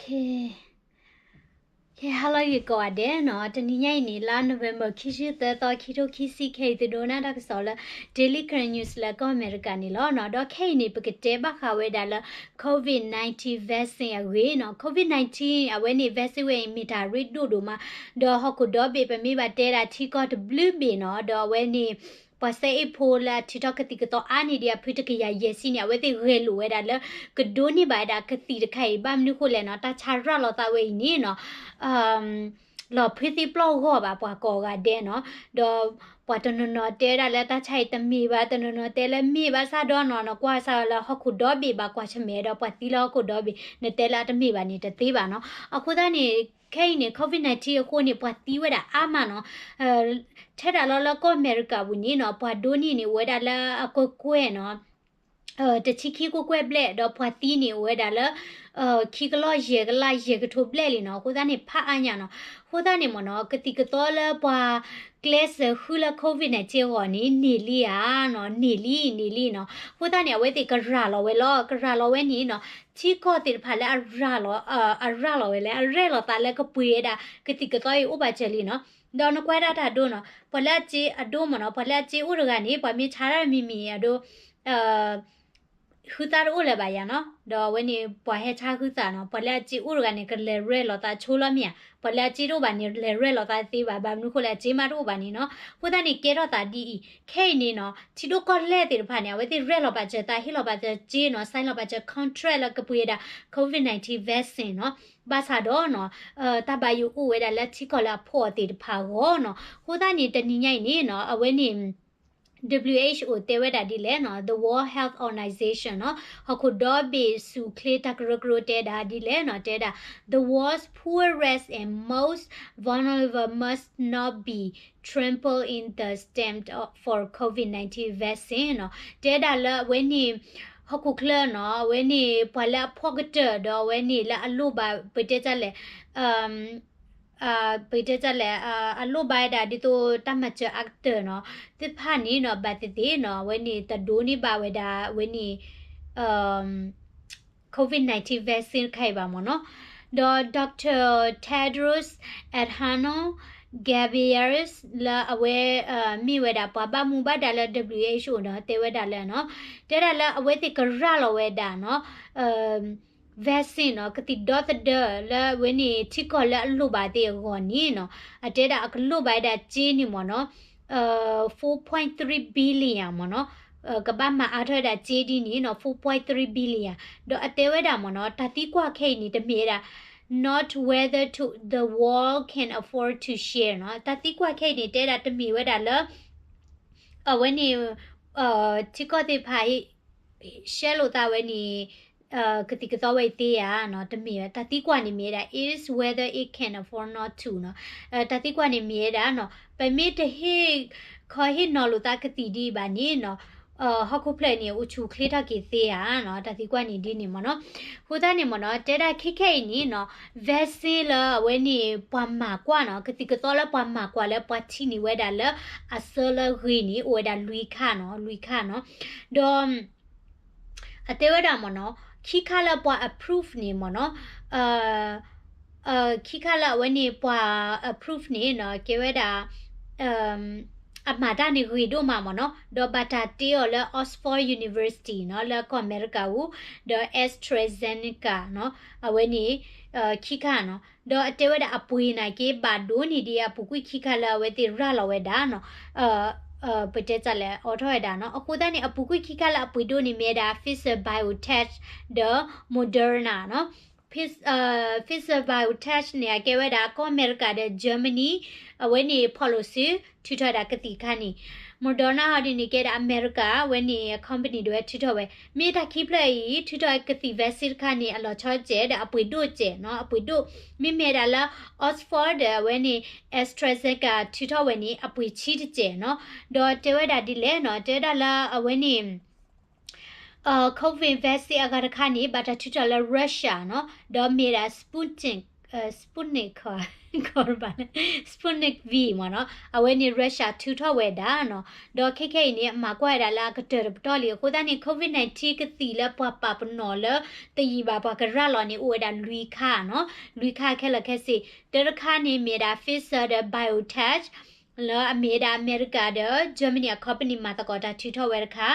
ကဲ ဟါလၢအဂ့ၤကိးဂၤဒဲးနီၤ, တနံၤညါအံၤန့ၣ် လါ November ခံဆံသၢသီ ခံထိခံဆံ ခဲအံၤသုဒိကနၣ်တၢ်ကစီၣ်လၢ Daily Karen News လၢကီၢ်အမဲရကၤန့ၣ်လီၤနီၤ. ဒီးခဲအံၤန့ၣ် ပကတဲဘၣ်ဃးဝဲဒၣ်လၢ COVID nineteen vaccine အဂ့ၢ်နီၤ. COVID nineteen အဝဲန့ၣ် vaccine ဝဲအံၤမ့ၢ်တၢ်ရ့ဒိၣ်ဒိၣ်မး, ဒီးဟီၣ်ခိၣ်ဒီဘ့ၣ် ပမ့ၢ်ဘၣ်တဲဒၣ်ထံကီၢ်တဘျုးဘ့ၣ်နီၤ, ဒီးအဝဲန့ၣ် ပှၤစဲအ့ၣ်ဖိလၢအထုးထီၣ်ကသံၣ်ကသီအါန့ၢ်ဒံးအဖုတကယၤယဲၢ်ဆံန့ၣ် အဝဲသ့ၣ်ဂဲၤလိာ်ဝဲဒၣ်လၢ ကဒိးန့ၢ်ဘၣ်ဝဲဒၣ်ကသံၣ်တခါအံၤ ဘၣ်မနုၤဃိလဲၣ်နီၤ, တၢ်ဆါရၤလီၤသးဝဲအံၤန့ၣ်နီၤ လီၤဖုသံပျီၢ်ဂီၢ်ဘၣ်ပှၤကိးဂၤဒဲးနီၤ. ဒီးပှၤတနီၤနီၤတဲဝဲဒၣ်လၢတၢ်ဆါအံၤတမ့ၢ်ဘၣ်, တနီၤနီၤတဲလၢမ့ၢ်ဘၣ်ဆၣ်ဒီးနီၤ, နကွၢ်စၢ်လၢဟီၣ်ခိၣ်ဒီဘ့ၣ်ဘၣ်ကွၢ်ဆၢၣ်မဲာ်ဒီးပှၤသံလၢဟီၣ်ခိၣ်ဒီဘ့ၣ်, နတဲလၢအတမ့ၢ်ဘၣ်န့ၣ်တသ့ဘၣ်နီၤ. အဃိသတးန့ၣ် ခဲအံၤန့ၣ် COVID nineteen အဃိန့ၣ် ပှၤသံဝဲဒၣ်အါမးနီၤ. ထဲဒၣ်လီၤလၢကီၢ်အမဲရကၤပူၤန့ၣ်နီၤ ပှၤဒိးန့ၢ်န့ၣ်အိၣ်ဝဲဒၣ်လၢအကွဲၢ်ကွဲၢ်နီၤ တဆံခံကွဲၢ်ကွဲၢ်ဘျဲၣ်, ဒီးပှၤသံန့ၣ်အိၣ်ဝဲဒၣ်လၢ ခံကလီၢ်ယဲၢ်ကလးယဲၢ်ကထိဘျဲၣ်လံနီၤ. အဃိသတးန့ၣ် ဖးအါညါနီၤ. အဃိသတးန့ၣ်မ့ၢ်နီၤ ကသံၣ်ကသီလၢပှၤကျဲးစၢးဃုလၢ COVID nineteen အဂီၢ်န့ၣ် န့ၢ်လံဧါနီၤ, န့ၢ်လံ န့ၢ်လံနီၤ. အဃိသတးန့ၣ် အဝဲသ့ၣ်ကရၤလီၤဝဲလီၤ, ကရၤလီၤဝဲန့ၣ်နီၤ ထံကီၢ်သ့ၣ်တဖၣ်လၢအရၤလီၤ အရၤလီၤဝဲလၢအရဲၣ်လီၤသးလၢကပှ့ၤဝဲဒၣ်ကသံၣ်ကသီအံၤအိၣ်ဘၣ်စၢၤလံနီၤ. ဒီးနကွၢ်ဒၣ်တၢ်အဒိနီၤ, ပှၤလၢအစ့အဒိမ့ၢ်နီၤ, ပှၤလၢအစ့အိၣ်တဂၤန့ၣ် ပှၤမ့ၢ်ဆါတၢ်မံၤမံၤအဒိ ဃုသးတအိၣ်လၢၤဘၣ်ယၤနီၤ. ဒီးအဝဲန့ၣ် ပှၤဟဲဆါဃုသးနီၤ, ပှၤလၢအစ့အိၣ်တဂၤန့ၣ် ကလဲၤရဲၣ်လီၤသးဆိလီၤမ့ၢ်ဧါ, ပှၤလၢအစ့တအိၣ်ဘၣ်န့ၣ် လဲၤရဲၣ်လီၤသးတသ့ဘၣ်, ဘၣ်မနုၤဃိလၢအစ့မးတအိၣ်ဘၣ်န့ၣ်နီၤ. အဃိသတးန့ၣ် ကဲထီၣ်သးဒ်အံၤ, ခဲအံၤန့ၣ်နီၤ ထံဒိၣ်ကီၢ်လဲၢ်သ့ၣ်တဖၣ်န့ၣ် အဝဲသ့ၣ်ရဲၣ်လီၤပာ်စၢၤသး ဟ့ၣ်လီၤပာ်စၢၤစ့နီၤ, sign လီၤပာ်စၢၤ contract လၢကပှ့ၤဝဲဒၣ် COVID nineteen vaccine နီၤ. ဘၣ်ဆၣ်ဒီးနီၤ တၢ်ဘၣ်ယိၣ်အိၣ်ဝဲဒၣ်လၢထံကီၢ်လၢအဖှီၣ်သ့ၣ်တဖၣ်အဂီၢ်နီၤ. အဃိသတးန့ၣ် တနံၤညါအံၤန့ၣ်နီၤ အဝဲန့ၣ် WHO တဲဝဲဒၣ်ဒ်လဲၣ်နီၤ, The World Health Organization နီၤ, ဟီၣ်ခိၣ်ဒီဘ့ၣ်ဆူၣ်ချ့တၢ်ကရၢကရိတဲဒၣ်ဒ်လဲၣ်နီၤ, တဲဒၣ် The world's poorest and most vulnerable must not be trampled in the stem for COVID nineteen vaccine နီၤ. တဲဒၣ်လၢအဝဲန့ၣ် ဟီၣ်ခိၣ်ချၢနီၤ, အဝဲန့ၣ် ပှၤလၢအဖှီၣ်ကတၢၢ်ဒီးအဝဲန့ၣ်လၢအလိၣ်ဘၣ် ပတဲတၢ်လဲၣ် ပတဲတၢ်လဲၣ် အလိၣ်ဘၣ်ဝဲဒၣ်ဒ်သိးတၢ်မၤစၢၤအါကတၢၢ်နီၤ, သ့ၣ်တဖၣ်န့ၣ်နီၤ ဘၣ်သ့ၣ်သ့ၣ်နီၤ အဝဲန့ၣ်တဒိးန့ၢ်ဘၣ်ဝဲဒၣ် အဝဲန့ၣ် COVID nineteen vaccine တခါအံၤဘၣ်မ့ၢ်နီၤ. ဒီး Doctor Tedros Adhanom Ghebreyesus လၢအဝဲ မ့ၢ်ဝဲဒၣ်ပှၤဘၣ်မူဘၣ်ဒါလၢ WHO နီၤ တဲဝဲဒၣ်လၢနီၤ, တဲဒၣ်လၢအဝဲသ့ၣ်ကရၤလီၤဝဲဒၣ်နီၤ vaccine နီၤ, ကသံၣ်ဒီသဒၢလၢအဝဲန့ၣ် ထံကီၢ်လၢအလိၣ်ဘၣ်သ့ၣ်အဂီၢ်န့ၣ်နီၤ, အတဲဒၣ်အကလိၣ်ဘၣ်ဝဲဒၣ်စ့န့ၣ်မ့ၢ်နီၤ four point three billion မ့ၢ်နီၤ, ကဘၣ်မၤအါထီၣ်ဝဲဒၣ်စ့ဒ်န့ၣ်နီၤ four point three billion. ဒီးအတဲဝဲဒၣ်မ့ၢ်နီၤ တၢ်သံကွၢ်ခဲအံၤန့ၣ် တမ့ၢ်ဝဲဒၣ် not whether to the world can afford to share နီၤ, တၢ်သံကွၢ်ခဲအံၤန့ၣ် တဲဒၣ်တမ့ၢ်ဝဲဒၣ်လၢ အဝဲန့ၣ် ထံကီၢ်သ့ၣ်တဖၣ် ရှဲလိာ်သးဝဲန့ၣ် ကသံၣ်ကသီဝဲအံၤသ့ဧါနီၤ, တမ့ၢ်ဝဲ, တၢ်သံကွၢ်န့ၣ်မ့ၢ်ဝဲဒၣ် is whether it can afford not to နီၤ, တၢ်သံကွၢ်န့ၣ်မ့ၢ်ဝဲဒၣ်နီၤ, ပမ့ၢ်တဟ့ၣ်ခီဟ့ၣ်နီၤလိာ်သးကသံၣ်ဒ်အံၤဘၣ်န့ၣ်နီၤ ဟီၣ်ခိၣ်ဖျၢၣ်န့ၣ် အိၣ်ဆူၣ်အိၣ်ချ့ထီၣ်က့ၤသ့ဧါနီၤ, တၢ်သံကွၢ်န့ၣ်ဒ်န့ၣ်မ့ၢ်နီၤ. အဃိသတးန့ၣ်မ့ၢ်နီၤ တဲဒၣ်ခဲခဲအံၤန့ၣ်နီၤ vaccine လၢအဝဲန့ၣ် ပှၤမၤကွၢ်နီၤ, ကသံၣ်ကသီလၢပှၤမၤကွၢ်လၢပှၤထံၣ်န့ၢ်ဝဲဒၣ်လၢအဆၢလၢအဂ့ၤန့ၣ် အိၣ်ဝဲဒၣ်လွံၢ်ခါနီၤ, လွံၢ်ခါနီၤ. ဒီး အတဲဝဲဒၣ်မ့ၢ်နီၤ ခံခါလၢပှၤ approve န့ၣ်မ့ၢ်နီၤ, ခံခါလၢအဝဲန့ၣ်ပှၤ approve န့ၣ်နီၤ ကဲဝဲဒၣ် အမၤတၢ်န့ၣ်ဂ့ၤဒိၣ်မးမ့ၢ်နီၤ, ဒီးဘၣ်တၢ်တ့အီၤလၢ Oxford University နီၤ လၢကီၢ်အမဲရကၤပူၤ, ဒီး AstraZeneca နီၤ အဝဲန့ၣ် ခံခါနီၤ, ဒီးအတဲဝဲဒၣ်အပှ့ၤနာ်က့ ဘၣ်ဒိန့ၢ်ဒံးအပူၤကွံာ်ခံခါလၢအဝဲသ့ၣ်ရၤလီၤဝဲဒၣ်နီၤ ပတဲတၢ်လဲၣ် အိးထီၣ်ဝဲဒၣ်နီၤ. အဃိသတးန့ၣ် အပူၤကွံာ်ခံခါလၢအပှ့ၤဒိၣ်န့ၢ်မ့ၢ်ဝဲဒၣ် Pfizer BioNTech ဒီး Moderna နီၤ. Pfizer BioNTech န့ၣ် အကဲဝဲဒၣ်ကီၢ်အမဲရကၤဒီး Germany အဝဲန့ၣ်ဖီၣ်လိာ်စု ထုးထီၣ်ဝဲဒၣ်ကသံၣ်တခါန့ၣ်, Moderna ဟီဒ်န့ၣ် ကဲဒၣ်အမဲရကၤ အဝဲန့ၣ် company ဒၣ်ဝဲထုးထီၣ်ဝဲ, မ့ၢ်တၢ်ခံဖျၢၣ်အံၤ ထုးထီၣ်ကသံၣ် vaccine တခါန့ၣ် အလီၤဆီစဲး ဒီးအပှ့ၤဒိၣ်စဲးနီၤ, အပှ့ၤဒိၣ်, မ့မ့ၢ်ဒၣ်လၢ Oxford ဒီးအဝဲန့ၣ် AstraZeneca ထုးထီၣ်ဝဲန့ၣ် အပှ့ၤဆံးတစဲးနီၤ. ဒီးတဲဝဲဒၣ်ဒ်လဲၣ်နီၤ, တဲဝဲဒၣ်လၢအဝဲန့ၣ် COVID vaccine အဂၤတခါန့ၣ် ဘၣ်တၢ်ထုးထီၣ်လၢ Russia နီၤ, ဒီးမ့ၢ်ဒၣ် Sputnik, Sputnik ခီ ကိးဘၣ်လၢ Sputnik V မ့ၢ်နီၤ, အဝဲန့ၣ် Russia ထုးထီၣ်ဝဲဒၣ်နီၤ. ဒီးခဲခဲအံၤန့ၣ် အမၤကွၢ်ဝဲဒၣ်လၢအကတၢၢ်တပတီၢ်လံ. အဃိသတးန့ၣ် COVID nineteen ကသံၣ်လၢပှၤပာ်ပနီၣ်လၢ တယံာ်ဘၣ်ပှၤကရၤလီၤန့ၣ် အိၣ်ဝဲဒၣ်လွံၢ်ခါနီၤ, လွံၢ်ခါခဲလၢာ်ခဲဆ့. တၢတခါန့ၣ်မ့ၢ်ဝဲဒၣ် Pfizer ဒီး BioNTech လၢအမ့ၢ်ဝဲဒၣ်အမဲရကၤဒီး Germany အ company မၤသကိးတၢ်ထုးထီၣ်ဝဲတခါ,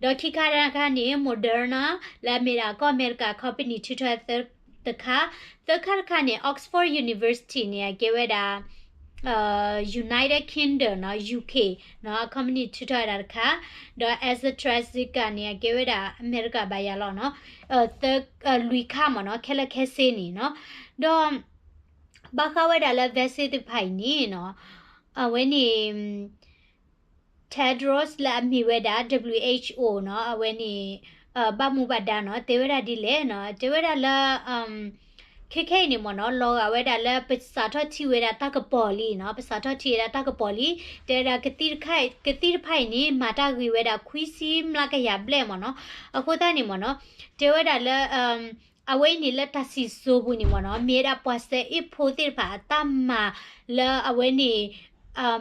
ဒီးခံခါတခါန့ၣ် Moderna လၢအမ့ၢ်ဒၣ်ကီၢ်အမဲရကၤ company ထုးထီၣ်ဝဲတခါ, သၢခါတခါန့ၣ် Oxford University န့ၣ် အကဲဝဲဒၣ် United Kingdom နီၤ UK နီၤ အ company ထုးထီၣ်ဝဲဒၣ်တခါ, ဒီး AstraZeneca န့ၣ် အကဲဝဲဒၣ်အမဲရကၤဘၣ်ယၤလီၤနီၤ, လွံၢ်ခါမ့ၢ်နီၤ ခဲလၢာ်ခဲဆ့န့ၣ်နီၤ. ဒီး ဘၣ်ဃးဝဲဒၣ်လၢ vaccine သ့ၣ်တဖၣ်အံၤန့ၣ်နီၤ, အဝဲန့ၣ် Tedros လၢအမ့ၢ်ဝဲဒၣ် WHO နီၤ အဝဲန့ၣ် ဘၣ်မူဘၣ်ဒါနီၤ တဲဝဲဒၣ်ဒ်လဲၣ်နီၤ, တဲဝဲဒၣ်လၢ ခဲခဲအံၤန့ၣ်မ့ၢ်နီၤ လီၤဂာ်ဝဲဒၣ်လၢပစးထီၣ်ထံၣ်ဝဲဒၣ်တၢ်ကပီၤလံနီၤ, ပစးထီၣ်ထံၣ်ဝဲဒၣ်တၢ်ကပီၤလံ, တဲဝဲဒၣ် ကသံၣ်တဖၣ်အံၤန့ၣ် မၤတၢ်ဂ့ၤဝဲဒၣ်ခွံဆံမျးကယၤဘျဲၣ်မ့ၢ်နီၤ. အဃိသတးန့ၣ်မ့ၢ်နီၤ တဲဝဲဒၣ်လၢ အဝဲအံၤန့ၣ်လၢတၢ်စံၣ်စိၤပူၤန့ၣ်မ့ၢ်နီၤ မ့ၢ်ဝဲဒၣ်ပှၤစဲအ့ၣ်ဖိသ့ၣ်တဖၣ်အတၢ်မၤလၢအဝဲန့ၣ်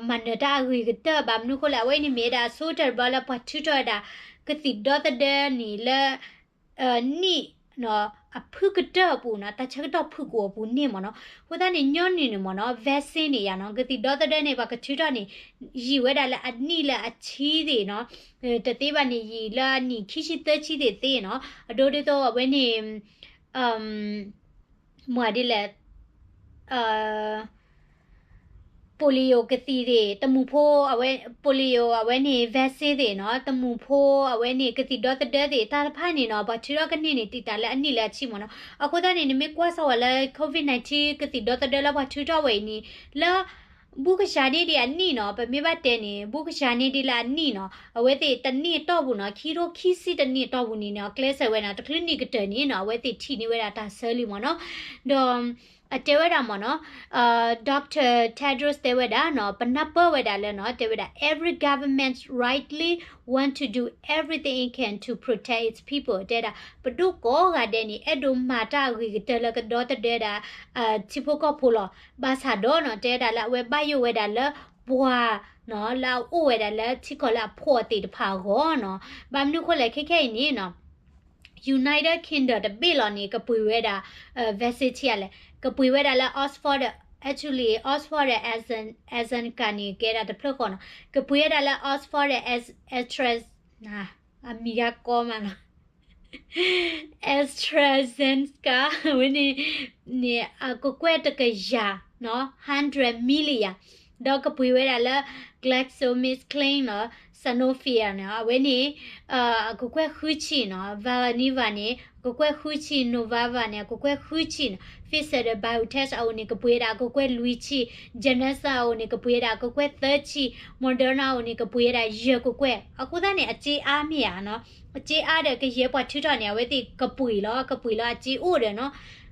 မၤနၢၤတၢ်အဂ့ၤကတၢၢ်ဘၣ်. မနုၤအဃိလဲၣ် အဝဲအံၤန့ၣ်မ့ၢ်ဝဲဒၣ်အဆိကတၢၢ်တဘျီလၢပှၤထုးထီၣ်ဝဲဒၣ် ကသံၣ်ဒီသဒၢန့ၣ်လၢ နံၣ် အဖုကတၢၢ်အပူၤနီၤ, တၢ်ဆၢကတီၢ်ဖုၣ်ကိာ်အပူၤန့ၣ်မ့ၢ်နီၤ. အဃိသတးန့ၣ် ညီနုၢ်န့ၣ်မ့ၢ်နီၤ vaccine န့ၣ်ယါနီၤ ကသံၣ်ဒီသဒၢန့ၣ် ပှၤကထုးထီၣ်န့ၣ် ယံာ်ဝဲဒၣ်လၢအနံၣ်လၢအဆံသ့ၣ်နီၤ, တသ့ဘၣ်န့ၣ် ယံာ်လၢအနံၣ်ခံဆံသၢဆံသ့ၣ်သ့နီၤ. အဒိဒ်သိးအဝဲန့ၣ် မ့ၢ်ဒ်လဲၣ် polio ကသံၣ်သ့ၣ် တမူၤဖိအဝဲ polio အဝဲန့ၣ် vaccine သ့ၣ်နီၤ, တမူၤဖိအဝဲန့ၣ် ကသံၣ်ဒီသဒၢသ့ၣ် တၢ်တဖၣ်န့ၣ်နီၤ ပှၤထုးထီၣ်ကန့ၢ်န့ၣ် တံာ်တာ်လၢအနံၣ်လၢအဆံမ့ၢ်နီၤ. အဃိသတးန့ၣ် နမ့ၢ်ကွၢ်စ့ၢ်ဝဲလၢ COVID nineteen ကသံၣ်ဒီသဒၢလၢပှၤထုးထီၣ်ဝဲအံၤန့ၣ် လၢ ဘူးကစၢ်န့ၢ်ဒံးအနံၣ်နီၤ, ပမ့ၢ်ဘၣ်တဲန့ၣ် ဘူးကစၢ်န့ၢ်ဒံးလၢအနံၣ်နီၤ, အဝဲသ့ၣ်တနံၣ်အတီၢ်ပူၤနီၤ, ခံထိခံဆံတနံၣ်အတီၢ်ပူၤန့ၣ်နီၤ ကျဲးစၢးဝဲနီၤ, တချုးနံၣ်ကတၢၢ်န့ၣ်နီၤ အဝဲသ့ၣ်ထံၣ်န့ၢ်ဝဲဒၣ်တၢ်ဆၢလံမ့ၢ်နီၤ. ဒီး အတဲဝဲဒၣ်မ့ၢ်နီၤ Doctor Tedros တဲဝဲဒၣ်နီၤ, ပနၢ်ပၢၢ်ဝဲဒၣ်လၢနီၤ တဲဝဲဒၣ် every government rightly want to do everything it can to protect its people တဲဒၣ် ပဒိၣ်ကိးဂၤဒဲးန့ၣ် အဲၣ်ဒိးမၤတၢ်အဂ့ၤကတၢၢ်လၢကဒီသဒၢဒၣ် ထံဖိကီၢ်ဖိလီၤ. ဘၣ်ဆၣ်ဒီးနီၤ တဲဒၣ်လၢအဝဲဘၣ်ယိၣ်ဝဲဒၣ်လၢပှၤနီၤ လၢအအိၣ်ဝဲဒၣ်လၢထံကီၢ်လၢအဖှီၣ်သ့ၣ်တဖၣ်အဂီၢ်နီၤ. ဘၣ်မနုၤအဃိလဲၣ် ခဲခဲအံၤန့ၣ်နီၤ United Kingdom တဘ့ၣ်လီၤန့ၣ် ကပှ့ၤဝဲဒၣ် vaccine ထံဧါလဲၣ်, ကပှ့ၤဝဲဒၣ်လၢ Oxford, actually Oxford ဒီး AstraZeneca န့ၣ် ကဲဒၣ်တဖျၢၣ်ဃီနီၤ, ကပှ့ၤဝဲဒၣ်လၢ Oxford ဒီး Astra, အမံၤဂၤကီမးနီၤ AstraZeneca ဝဲန့ၣ် န့ၣ် အကကွဲၢ်တကယၤနီၤ hundred million, ဒီးကပှ့ၤဝဲဒၣ်လၢ GlaxoSmithKline နီၤ Sanofi န့ၣ် အဝဲန့ၣ် အကကွဲၢ်ဃုဆံနီၤ, Valneva န့ၣ် အကကွဲၢ်ဃုဆံ, Novavax န့ၣ် အကကွဲၢ်ဃုဆံနီၤ, Pfizer ဒီး BioNTech အအိၣ်န့ၣ် ကပှ့ၤဝဲဒၣ်အကကွဲၢ်လွံၢ်ဆံ, Janssen အအိၣ်န့ၣ် ကပှ့ၤဝဲဒၣ်အကကွဲၢ်သၢဆံ, Moderna အအိၣ်န့ၣ် ကပှ့ၤဝဲဒၣ်ယဲၢ်ကကွဲၢ်. အဃိသတးန့ၣ် အစ့အါမ့ၢ်ဧါနီၤ, အစ့အါဒီးကယဲၢ်ပှၤထုးထီၣ်န့ၣ် အဝဲသ့ၣ်ကပှ့ၤလီၤ, ကပှ့ၤလီၤအစ့အိၣ်ဒီးနီၤ.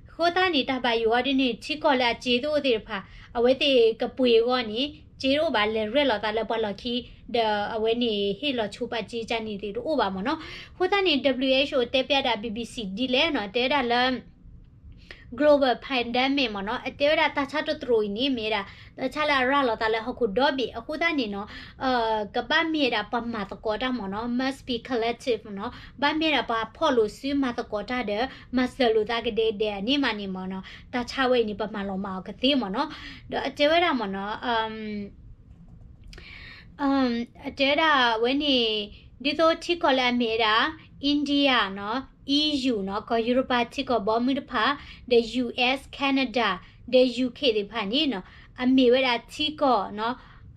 အဃိသတးန့ၣ် တၢ်ဘၣ်ယိၣ်အီၤဒ်န့ၣ် ထံကီၢ်လၢအစ့တအိၣ်သ့ၣ်တဖၣ် အဝဲသ့ၣ်ကပှ့ၤအဂီၢ်န့ၣ် စ့တအိၣ်ဘၣ် လဲၤရဲၣ်လီၤသးလၢပှၤလီၢ်ခံ ဒီးအဝဲန့ၣ်ဟ့ၣ်လီၤဆိပာ်စ့ကန့ၣ်သ့ၣ်တအိၣ်ဘၣ်မ့ၢ်နီၤ. အဃိသတးန့ၣ် WHO တဲပျးဒၣ် BBC ဒ်လဲၣ်နီၤ, တဲဝဲဒၣ်လၢ global pandemic မ့ၢ်နီၤ, အတဲဝဲဒၣ်တၢ်ဆါတတြိာ်အံၤန့ၣ် မ့ၢ်ဝဲဒၣ် တၢ်ဆါလၢအရၤလီၤသးလၢဟီၣ်ခိၣ်ဒီဘ့ၣ် အဃိသတးန့ၣ်နီၤ, ကဘၣ်မ့ၢ်ဝဲဒၣ်ပှၤမၤသကိးတၢ်မ့ၢ်နီၤ, must be collective မ့ၢ်နီၤ, ဘၣ်မ့ၢ်ဝဲဒၣ်ပှၤဖီၣ်လိာ်စုမၤသကိးတၢ်ဒီး မၤစၢၤလိာ်သးကဒဲကဒဲအန့ၣ်မးန့ၣ်မ့ၢ်နီၤ, တၢ်ဆါဝဲအံၤန့ၣ် ပမၤလီၤမၢ်အီၤကသ့မ့ၢ်နီၤ. ဒီးအတဲဝဲဒၣ်မ့ၢ်နီၤ အတဲဝဲဒၣ်ဝဲန့ၣ် ဒ်သိးထံကီၢ်လၢအမ့ၢ်ဝဲဒၣ် India နီၤ, EU နီၤ, ကီၢ်ယူရပၤထံကီၢ်ဘီမုၢ်တဖၣ်, ဒီး US, Canada, ဒီး UK သ့ၣ်တဖၣ်န့ၣ်နီၤ, အမ့ၢ်ဝဲဒၣ်ထံကီၢ်နီၤ,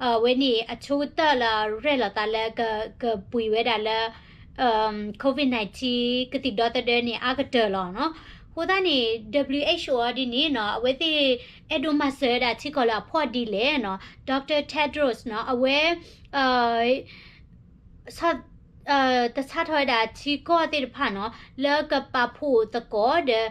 အဝဲန့ၣ်အဆိကတၢၢ်လၢအရဲၣ်လီၤသးလၢကပှ့ၤဝဲဒၣ်လၢ COVID nineteen ကသံၣ်ဒီသဒၢန့ၣ် အါကတၢၢ်လီၤနီၤ. အဃိသတးန့ၣ် WHO အီၤဒ်န့ၣ်နီၤ, အဝဲသ့ၣ်အဲၣ်ဒိးမၤစၢၤဝဲဒၣ်ထံကီၢ်လၢအဖှီၣ်ဒ်လဲၣ်နီၤ. Doctor Tedros နီၤ, အဝဲ တဆါထီၣ်ဝဲဒၣ်ထံကီၢ်သ့ၣ်တဖၣ်နီၤ, လၢကပာ်ဖှိၣ်သကိးဒီး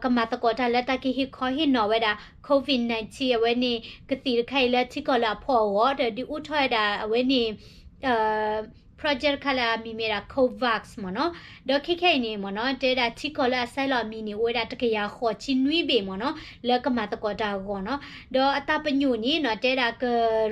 ကမၤသကိးတၢ်လၢတၢ်ကဟ့ၣ်ခီဟ့ၣ်နီၤဝဲဒၣ် COVID nineteen အဝဲန့ၣ် ကသံၣ်တခါအံၤလၢထံကီၢ်လၢအဖှီၣ်အဂီၢ် ဒီးဒုးအိၣ်ထီၣ်ဝဲဒၣ်အဝဲန့ၣ် အ project တခါလၢအမံၤမ့ၢ်ဒၣ် COVAX မ့ၢ်နီၤ. ဒီးခဲခဲအံၤန့ၣ်မ့ၢ်နီၤ တဲဝဲဒၣ်ထံကီၢ်လၢအဆဲးလီၤအမံၤန့ၣ် အိၣ်ဝဲဒၣ်တကယၤဃိးဆံနွံဘ့ၣ်မ့ၢ်နီၤ လၢကမၤသကိးတၢ်အဂီၢ်နီၤ. ဒီးအတၢ်ပညိၣ်န့ၣ်နီၤ တဲဝဲဒၣ်က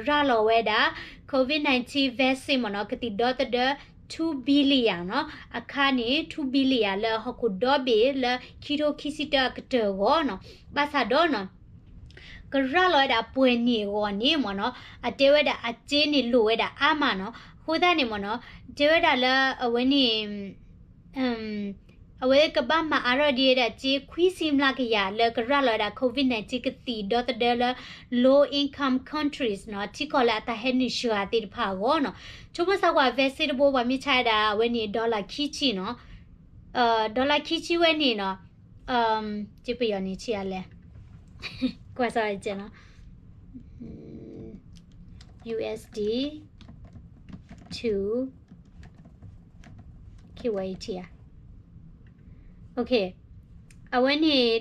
ရၤလီၤဝဲဒၣ် COVID nineteen vaccine မ့ၢ်နီၤ ကသံၣ်ဒီသဒၢ two billion နီၤ. အခါန့ၣ် two billion လၢဟီၣ်ခိၣ်ဒီဘ့ၣ်လၢခံထိခံဆံတၢအကတၢၢ်အဂီၢ်နီၤ. ဘၣ်ဆၣ်ဒီးနီၤ ကရၤလီၤဝဲဒၣ်ပှဲၤနံၣ်အဂီၢ်န့ၣ်မ့ၢ်နီၤ အတဲဝဲဒၣ်အစ့န့ၣ်လိၣ်ဝဲဒၣ်အါမးနီၤ. အဃိသတးန့ၣ်မ့ၢ်နီၤ တဲဝဲဒၣ်လၢအဝဲန့ၣ် အဝဲကဘၣ်မၤအါထီၣ်ဒံးဝဲဒၣ်စ့ခွံဆံမျးကယၤလၢကရၤလီၤဝဲဒၣ် COVID nineteen ကသံၣ်ဒီသဒၢလၢ low income countries နီၤ ထံကီၢ်လၢအတၢ်ဟဲနုာ်စှၤသ့ၣ်တဖၣ်အဂီၢ်နီၤ. ဆိကမိၣ်စၢ်ကွၢ် vaccine တဘိ ပှၤမ့ၢ်ဆါဝဲဒၣ် အဝဲန့ၣ် dollar ခံဆံနီၤ. dollar ခံဆံဝဲန့ၣ်နီၤ စ့ပယီၤန့ၣ်ဆံးအါလဲၣ် ကွၢ်စၢ်ဝဲကဲနီၤ USD to KYT အ အဝဲန့ၣ်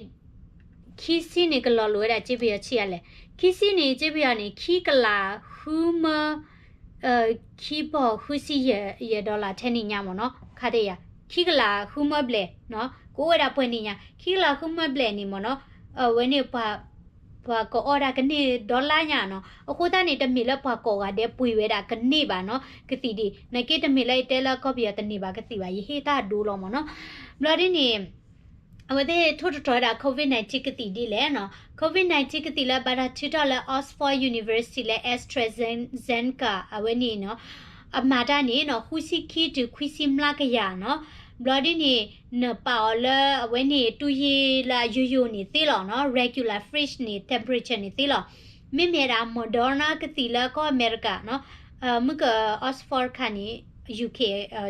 ခံဆံန့ၣ်ကလီၤလိာ်ဝဲဒၣ်စ့ပယီၤဆံးအါလဲၣ်. ခံဆံန့ၣ် စ့ပယီၤန့ၣ် ခံကလးဃုမၢ ခံဘီၣ်ဃုဆံယဲၢ် dollar ထဲန့ၣ်ညါမ့ၢ်နီၤ ခါတယၤ ခံကလးဃုမၢဘျဲၣ်နီၤ ကအိၣ်ဝဲဒၣ်ပှဲၤနံၣ်ညါ ခံကလးဃုမၢဘျဲၣ်န့ၣ်မ့ၢ်နီၤ အဝဲန့ၣ် ပှၤကအီၣ်ဒၣ်ကန့ၢ် dollar ညါနီၤ. အဃိသတးန့ၣ် တမ့ၢ်လၢပှၤကိးဂၤဒဲးပှ့ၤဝဲဒၣ်ကန့ၢ်ဘၣ်နီၤ ကသံၣ်ဒံး နာ်က့တမ့ၢ်လၢယတဲလၢကီၢ်ပယီၤတန့ၢ်ဘၣ်ကသံၣ်ဘၣ် ယဟ့ၣ်တၢ်ဒိလီၤမ့ၢ်နီၤ. ဘျီဒ်န့ၣ် အဝဲသ့ၣ်ထိၣ်တထီၣ်ဝဲဒၣ် COVID nineteen ကသံၣ်ဒ်လဲၣ်နီၤ. COVID nineteen ကသံၣ်လၢဘၣ်တၢ်ထုးထီၣ်လၢ Oxford University လၢ AstraZeneca အဝဲန့ၣ်နီၤ အမၤတၢ်န့ၣ်နီၤ ဃုဆံခံတုၤခွံဆံမျးကယၤနီၤ. ဘျီဒ်န့ၣ် နပာ်အီၤလၢအဝဲန့ၣ် တူၢ်ယံာ်လၢအယိယိန့ၣ်သ့လီၤနီၤ regular fridge န့ၣ် temperature န့ၣ်သ့လီၤ. မ့မ့ၢ်ဒၣ် Moderna ကသံၣ်လၢကီၢ်အမဲရကၤနီၤ မုၢ်က Oxford ခါန့ၣ် UK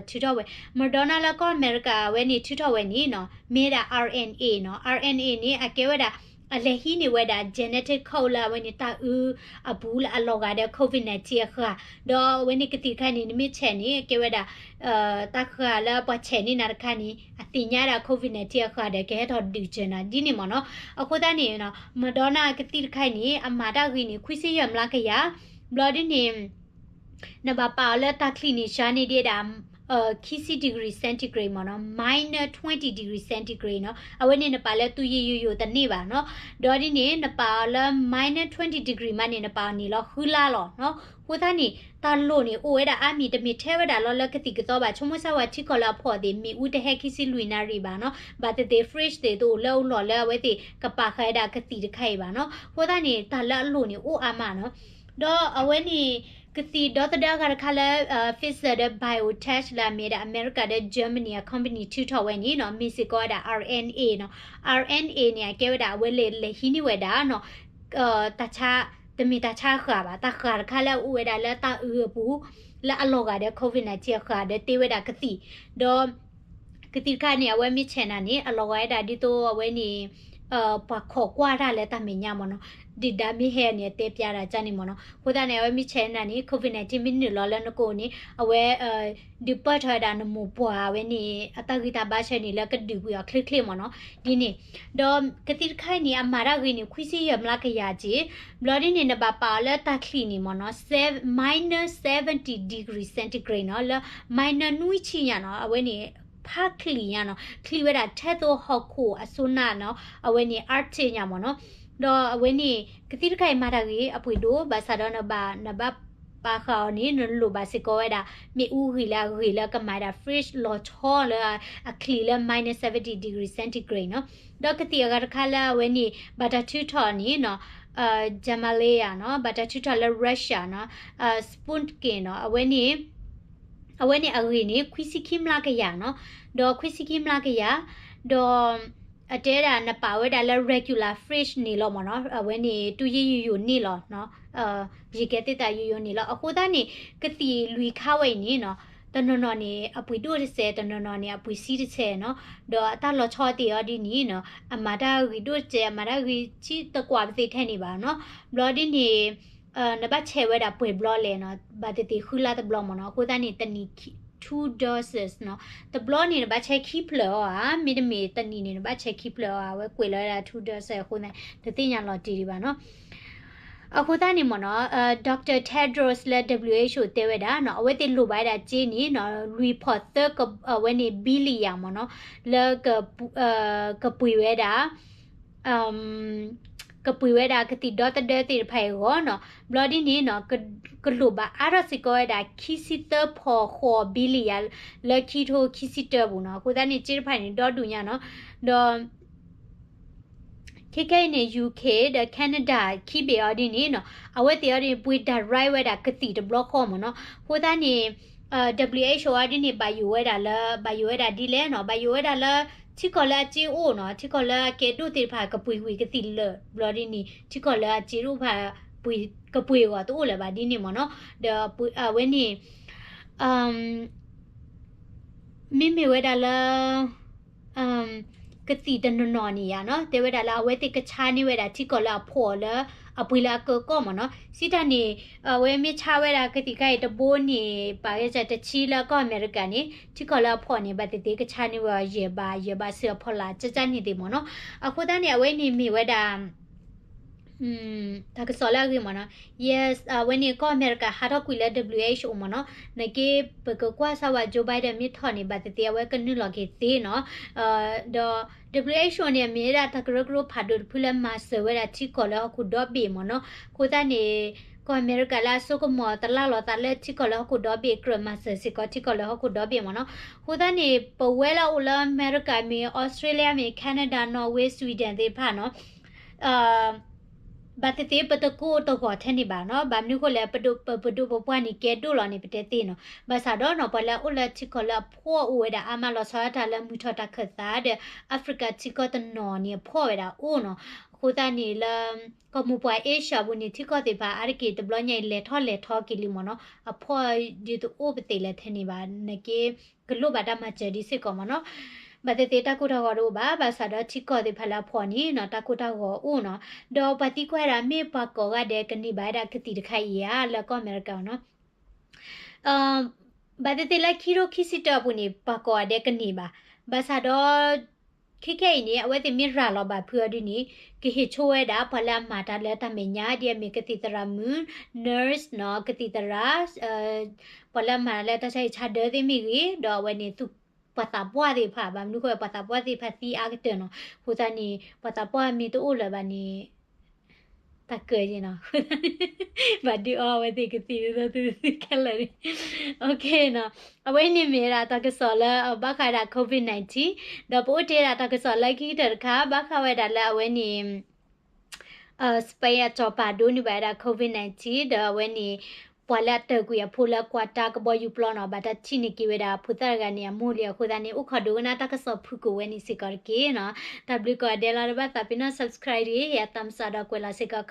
ထုးထီၣ်ဝဲ Moderna လၢကီၢ်အမဲရကၤအဝဲန့ၣ်ထုးထီၣ်ဝဲန့ၣ်နီၤ မ့ၢ်ဒၣ် RNA နီၤ. RNA န့ၣ် အကဲဝဲဒၣ် အလဲၤဟံးန့ၢ်ဝဲဒၣ် genetic code လၢအဝဲန့ၣ်တၢ်အုးအပူၤလၢအလီၤဂာ်ဒီး COVID nineteen အဃၢ် ဒီးအဝဲန့ၣ်ကသံၣ်တခါန့ၣ် နမ့ၢ်ဆဲးန့ၣ် အကဲဝဲဒၣ် တၢ်ဃၢ်လၢပှၤဆဲးန့ၢ်နၤတခါန့ၣ် အသ့ၣ်ညါဒၣ် COVID nineteen အဃၢ်ဒီး ကဟဲထီၣ်ဒုးစၢၤနၤဒ်န့ၣ်မ့ၢ်နီၤ. အဃိသတးန့ၣ် Moderna ကသံၣ်တခါအံၤန့ၣ် အမၤတၢ်ဂ့ၤန့ၣ် ခွံဆံယဲၢ်မျးကယၤ ဘျီဒ်န့ၣ် နဘၣ်ပာ်အီၤလၢတၢ်ချံၣ်န့ၣ် စှၤန့ၢ်ဒံးဒၣ် ခံဆံ degree centigrade မ့ၢ်နီၤ minus twenty degree centigrade နီၤ. အဝဲန့ၣ်နပာ်လၢတူၢ်ယံာ်ယိယိတန့ၢ်ဘၣ်နီၤ. ဒီးဒ်န့ၣ် နပာ်အီၤလၢ minus twenty degree မးန့ၣ် နပာ်အီၤန့ၣ်လီၤဃုလါလီၤနီၤ. အဃိသတးန့ၣ် တၢ်လိၣ်န့ၣ်အိၣ်ဝဲဒၣ်အါမံၤ တမ့ၢ်ထဲဝဲဒၣ်လီၤလၢကသံၣ်ကသီဘၣ်. ဆိကမိၣ်စၢ်ဝဲထံကီၢ်လၢအဖှီၣ်သ့ၣ် မ့ၣ်အူတဟဲခံဆံလွံၢ်နၣ်ရံၣ်ဘၣ်နီၤ. ဘၣ်သ့ၣ်သ့ၣ် fridge သ့ၣ်တအိၣ်လၢအအိၣ်လီၢ်လၢအဝဲသ့ၣ်ကပာ်ဃာ်ဝဲဒၣ်ကသံၣ်တခါအံၤဘၣ်နီၤ. အဃိသတးန့ၣ် တၢ်လၢအလိၣ်န့ၣ်အိၣ်အါမးနီၤ. ဒီးအဝဲန့ၣ် ကသံၣ်ဒီသဒၢအဂၤတခါလၢ Pfizer ဒီး BioNTech လၢအမ့ၢ်ဝဲဒၣ်အမဲရကၤဒီး Germany အ company ထုးထီၣ်ဝဲန့ၣ်နီၤ မ့ၢ်စ့ၢ်ကီးဝဲဒၣ် RNA နီၤ. RNA န့ၣ် အကဲဝဲဒၣ်အဝဲလဲၤလဲၤဟံးန့ၢ်ဝဲဒၣ်နီၤ တၢ်ဆါ တမ့ၢ်တၢ်ဆါအဃၢ်ဘၣ် တၢ်ဃၢ်တခါလၢအအိၣ်ဝဲဒၣ်လၢတၢ်အုးအပူၤ လၢအလီၤဂာ်ဒီး COVID nineteen အဃၢ်ဒီးတ့ဝဲဒၣ်ကသံၣ် ဒီး ကသံၣ်တခါန့ၣ် အဝဲမ့ၢ်ဆဲးနၤန့ၣ် အလီၤဂာ်ဝဲဒၣ်ဒ်သိးအဝဲန့ၣ် ပှၤခိးကွၢ်တၢ်လၢတၢ်မဲာ်ညါမ့ၢ်နီၤ ဒုၣ်ဒါမ့ၢ်ဟဲန့ၣ် အတဲပျးတၢ်ကန့ၣ်မ့ၢ်နီၤ. အဃိသတးန့ၣ် အဝဲမ့ၢ်ဆဲးနၤန့ၣ် COVID nineteen မ့ၢ်နုာ်လီၤလၢနကိၣ်န့ၣ် အဝဲ ဒုးပၢၢ်ထီၣ်ဝဲဒၣ်နမိၢ်ပှၢ်ဝဲန့ၣ် အတၢ်ဂံၢ်တၢ်ဘါဆၢန့ၣ် လၢကဒုးကွံာ်အီၤချ့ချ့မ့ၢ်နီၤ ဒ်န့ၣ်. ဒီးကသံၣ်တခါအံၤန့ၣ် အမၤတၢ်ဂ့ၤန့ၣ် ခွံဆံယဲၢ်မျးကယၤက့ၤ ဘျီဒ်န့ၣ် နဘၣ်ပာ်အီၤလၢတၢ်ချံၣ်န့ၣ်မ့ၢ်နီၤ minus seventy degree centigrade နီၤ လၢ minus နွံဆံညါနီၤ အဝဲန့ၣ် ဖးချံၣ်ညါနီၤ ချံၣ်ဝဲဒၣ်ထဲသိးဟီၣ်ခိၣ်အစိနၢ်နီၤ အဝဲန့ၣ် Arctic ညါမ့ၢ်နီၤ. ဒီးအဝဲန့ၣ် ကသံၣ်တခါအံၤမၤတၢ်ဂ့ၤအပှ့ၤဒိၣ် ဘၣ်ဆၣ်ဒီးနဘၣ် နဘၣ်ပာ်ဃာ်အီၤန့ၣ် နလိၣ်ဘၣ်စ့ၢ်ကီးဝဲဒၣ် မ့ၣ်အူဂံၢ်လၢအဂ့ၤလၢကမၤဒၣ် fridge လီၤဆီလၢအချံၣ်လၢ minus seventy degree centigrade နီၤ. ဒီးကသံၣ်အဂၤတခါလၢအဝဲန့ၣ် ဘၣ်တၢ်ထုးထီၣ်န့ၣ်နီၤ Gamaleya နီၤ ဘၣ်တၢ်ထုးထီၣ်လၢ Russia နီၤ Sputnik နီၤ အဝဲန့ၣ် အဝဲန့ၣ်အဂ့ၢ်န့ၣ် ခွံဆံခံမျးကယၤနီၤ ဒီးခွံဆံခံမျးကယၤ ဒီး အတဲဒၣ်နပာ်ဝဲဒၣ်လၢ regular fridge န့ၣ်လီၤမ့ၢ်နီၤ အဝဲန့ၣ် တူၢ်ယံာ်ယိယိန့ၣ်လီၤ ယံာ်ကဲသ့ၣ်တၢ်ယိယိန့ၣ်လီၤ. အဃိသတးန့ၣ် ကသံၣ်လွံၢ်ခါဝဲအံၤန့ၣ်နီၤ တနီၤနီၤန့ၣ် အပှ့ၤဒိၣ်တစဲး တနီၤနီၤန့ၣ် အပှ့ၤဆံးတစဲးနီၤ ဒီးအတၢ်လီၤဆီတ့ၢ်အီၤဒ်န့ၣ်နီၤ အမၤတၢ်ဂ့ၤဒိၣ်တစဲး အမၤတၢ်ဂ့ၤဆံးတကွၢ်ပသ့ၣ်ထဲန့ၣ်ဘၣ်နီၤ ဘျီဒ်န့ၣ် နဘၣ်ဆဲးဝဲဒၣ်ပှဲၤဘျီလဲၣ်နီၤ ဘၣ်သ့ၣ်သ့ၣ်ဃုလါတဘျီမ့ၢ်နီၤ အဃိသတးန့ၣ် တနံၣ် two doses နီၤ တဘျီန့ၣ် နဘၣ်ဆဲးခံဖျၢၣ်အီၤဧါ မ့တမ့ၢ်တနံၣ်န့ၣ် နဘၣ်ဆဲးခံဖျၢၣ်အီၤဧါ အဝဲကွဲးလီၤဝဲဒၣ် two doses အဃိသတးန့ၣ် တသ့ၣ်ညါလီၤတံၢ်ဒံးဘၣ်နီၤ အဃိသတးန့ၣ်မ့ၢ်နီၤ Doctor Tedros လၢ W H O တဲဝဲဒၣ်နီၤ အဝဲသ့ၣ်လိၣ်ဘၣ်ဝဲဒၣ်စ့န့ၣ်နီၤ လွံၢ်ဖီၣ်သၢက အဝဲန့ၣ် billion မ့ၢ်နီၤ လၢ ကပှ့ၤဝဲဒၣ် ကပှ့ၤဝဲဒၣ်ကသံၣ်ဒီသဒၢသ့ၣ်တဖၣ်အံၤအဂီၢ်နီၤ ဘျီဒ်န့ၣ်နီၤ ကလိၣ်ဘၣ်အါထီၣ်စ့ၢ်ကီးဝဲဒၣ် ခံဆံသၢဖီၣ်ဃိး billion လၢခံထိခံဆံတၢပူၤနီၤ အဃိသတးန့ၣ် စ့တဖၣ်န့ၣ် ဒီဒူၣ်ညါနီၤ ဒီး ခဲခဲအံၤန့ၣ် U K ဒီး Canada ခံဘ့ၣ်အီၤဒ်န့ၣ်နီၤ အဝဲသ့ၣ်အီၤဒ်န့ၣ် ပှ့ၤ direct ဝဲဒၣ်ကသံၣ်တဘျီဃီမ့ၢ်နီၤ အဃိသတးန့ၣ် W H O အီၤဒ်န့ၣ် ဘၣ်ယိၣ်ဝဲဒၣ်လၢ ဘၣ်ယိၣ်ဝဲဒၣ်ဒ်လဲၣ်နီၤ ဘၣ်ယိၣ်ဝဲဒၣ်လၢ ထံကီၢ်လၢအစ့အိၣ်နီၤ ထံကီၢ်လၢအကဲဒိၣ်သ့ၣ်တဖၣ်ကပှ့ၤဝံၤကသံၣ်လၢာ် ဘျီဒ်န့ၣ် ထံကီၢ်လၢအစ့ဒိၣ်တဖၣ် ကပှ့ၤအဂီၢ်တအိၣ်လၢၤဘၣ်ဒ်န့ၣ်မ့ၢ်နီၤ ဒီးအဝဲန့ၣ် မ့မ့ၢ်ဝဲဒၣ်လၢ ကသံၣ်တနီၤနီၤန့ၣ်ယါနီၤ တဲဝဲဒၣ်လၢအဝဲသ့ၣ်ကဆါန့ၢ်ဝဲဒၣ်ထံကီၢ်လၢအဖှီၣ်လၢ အပှ့ၤလၢအကၢကီၢ်မ့ၢ်နီၤ စံးတၢ်န့ၣ် အဝဲမ့ၢ်ဆါဝဲဒၣ်ကသံၣ်ခါအံၤတဘိန့ၣ် ပာ်ကဲစၢ်တဆံလၢကီၢ်အမဲရကၤန့ၣ် ထံကီၢ်လၢအဖှီၣ်န့ၣ် ဘၣ်သ့ၣ်သ့ၣ်ကဆါန့ၢ်ဝဲအီၤယဲၢ်ဘး ယဲၢ်ဘးဆံအဖီလာ် ကကန့ၣ်သ့ၣ်မ့ၢ်နီၤ အဃိသတးန့ၣ် အဝဲန့ၣ်မ့ၢ်ဝဲဒၣ် တၢ်ကစီၣ်လၢအဂ့ၤမ့ၢ်နီၤ yes အဝဲန့ၣ်ကီၢ်အမဲရကၤဟးထီၣ်ကွံာ်လၢ W H O မ့ၢ်နီၤ နက့ ပကကွၢ်စၢ်ဝဲ Joe Biden မ့ၢ်ထီၣ်န့ၣ် ဘၣ်သ့ၣ်သ့ၣ်အဝဲကနုာ်လီၤက့ၤသ့နီၤ ဒီး W H O န့ၣ် အမ့ၢ်ဝဲဒၣ်တၢ်ကရၢကရိဖးဒိၣ်တဖုလၢမၤစၢၤဝဲဒၣ်ထံကီၢ်လၢဟီၣ်ခိၣ်ဒီဘ့ၣ်မ့ၢ်နီၤ အဃိသတးန့ၣ် ကီၢ်အမဲရကၤလၢအစိကမီၤတလၢ်လီၤသးလၢထံကီၢ်လၢဟီၣ်ခိၣ်ဒီဘ့ၣ် ကြၢးမၤစၢၤစ့ၢ်ကီးထံကီၢ်လၢဟီၣ်ခိၣ်ဒီဘ့ၣ်မ့ၢ်နီၤ အဃိသတးန့ၣ် ပဝဲလၢအအိၣ်လၢအမဲရကၤမ့ၢ် Australia မ့ၢ် Canada Norway Sweden သ့ၣ်တဖၣ်နီၤ ဘၣ်သ့ၣ်သ့ၣ်ပတကိၢ်တဂီၤထဲန့ၣ်ဘၣ်နီၤ ဘၣ်မနုၤဃိလဲၣ် ပဒိၣ်ပပဒိၣ်ပပှၢ်န့ၣ်ကဲဒိၣ်လီၤန့ၣ် ပတဲသ့နီၤ ဘၣ်ဆၣ်ဒီးနီၤ ပှၤလၢအအိၣ်လၢထံကီၢ်လၢအဖှီၣ်အိၣ်ဝဲဒၣ်အါမးလီၤဆီဒၣ်တၢ်လၢမုၢ်ထီၣ်တၢ်ခၢၣ်သးဒီး Africa ထံကီၢ်တနီၤန့ၣ်အဖှီၣ်ဝဲဒၣ်အိၣ်နီၤ အဃိသတးန့ၣ်လၢ ကီၢ်မိၢ်ပှၢ် Asia ပူၤန့ၣ် ထံကီၢ်သ့ၣ်တဖၣ်အါတက့ၢ်တဘျီညါအံၤလဲၤထီၣ်လဲၤထီက့ၤလံမ့ၢ်နီၤ အဖှီၣ်ဒုးတအိၣ်ပသ့ၣ်လၢထဲန့ၣ်ဘၣ် နက့ ကလိၣ်ဘၣ်တၢ်မၤစၢၤဒ်စ့ၢ်ကီးမ့ၢ်နီၤ ဘၣ်သ့ၣ်သ့ၣ်တၢ်ကိၢ်တၢ်ဂီၤတအိၣ်ဘၣ် ဘၣ်ဆၣ်ဒီးထံကီၢ်သ့ၣ်တဖၣ်လၢအဖှီၣ်န့ၣ်နီၤ တၢ်ကိၢ်တၢ်ဂီၤအိၣ်နီၤ ဒီးပှၤသံကွၢ်ဝဲဒၣ်မ့ၢ်ပှၤကိးဂၤဒဲးကန့ၢ်ဘၣ်ဝဲဒၣ်ကသံၣ်တခါအံၤဧါ လၢကီၢ်အမဲရကၤနီၤ ဘၣ်သ့ၣ်သ့ၣ်လၢခံထိခံဆံတၢအပူၤန့ၣ် ပှၤကိးဂၤဒဲးကန့ၢ်ဘၣ် ဘၣ်ဆၣ်ဒီး ခဲခဲအံၤန့ၣ် အဝဲသ့ၣ်မ့ၢ်ရၤလီၤဘၣ်ဖုအီၤဒ်န့ၣ် ကဟ့ၣ်ဆိဝဲဒၣ် ပှၤလၢအမၤတၢ်လၢတၢ်မဲာ်ညါ ဒ်အမ့ၢ်ကသံၣ်သရၣ်မုၣ် nurse နီၤ ကသံၣ်သရၣ် ပှၤလၢအမၤတၢ်လၢတၢ်ဆါဟံၣ်ဆါဒၢသ့ၣ်မ့ၢ်ဂ့ၤ ဒီးအဝဲန့ၣ် သူၣ်ပှၤသးပှၢ်သ့ၣ်တဖၣ် ဘၣ်မနုၤဃိ ပှၤသးပှၢ်သ့ၣ်တဖၣ်သံအါကတၢၢ်နီၤ အဃိသတးန့ၣ် ပှၤသးပှၢ်မ့ၢ်တအိၣ်လၢၤဘၣ်န့ၣ် တၢ်ကၢၢ်ယ့ၣ်နီၤ ဘၣ်ဒုးအီအဝဲသ့ၣ်ကသံၣ်ဒ်သိးသုသုခဲလၢာ်န့ၣ် အဝဲန့ၣ်မ့ၢ်ဝဲဒၣ်တၢ်ကစီၣ်လၢအဘၣ်ဃးဝဲဒၣ် COVID nineteen ဒီးပအိၣ်တ့ၢ်ဝဲဒၣ်တၢ်ကစီၣ်လၢခံကတၢၢ်တခါ ဘၣ်ဃးဝဲဒၣ်လၢအဝဲန့ၣ် Spain အစီၤပၤဒိးန့ၢ်ဘၣ်ဝဲဒၣ် COVID nineteen ဒီးအဝဲန့ၣ် ပှၤလၢအတၢၢ်ကွံာ်အဖိလၢကွၢ်တၢ်ကဘီယူၤပျီနီၤ ဘၣ်တၢ်ထံၣ်န့ၢ်က့ၤဝဲဒၣ်ဖိသၣ်တဂၤန့ၣ်အမိၢ်လံ အဃိသတးန့ၣ် အိၣ်ခိးဒိကနၣ်တၢ်ကစီၣ်ဖုၣ်ကိာ်ဝဲန့ၣ်စ့ၢ်ကီးတက့ၢ်နီၤ တၢ်ဘျုးကိးဂၤဒဲးလီၤ တဘၣ်သးပ့ၤနီၣ် subscribe တဂ့ၤ ဟ့ၣ်အသးမုၢ်စးဒီးကွဲးလီၤစ့ၢ်ကီး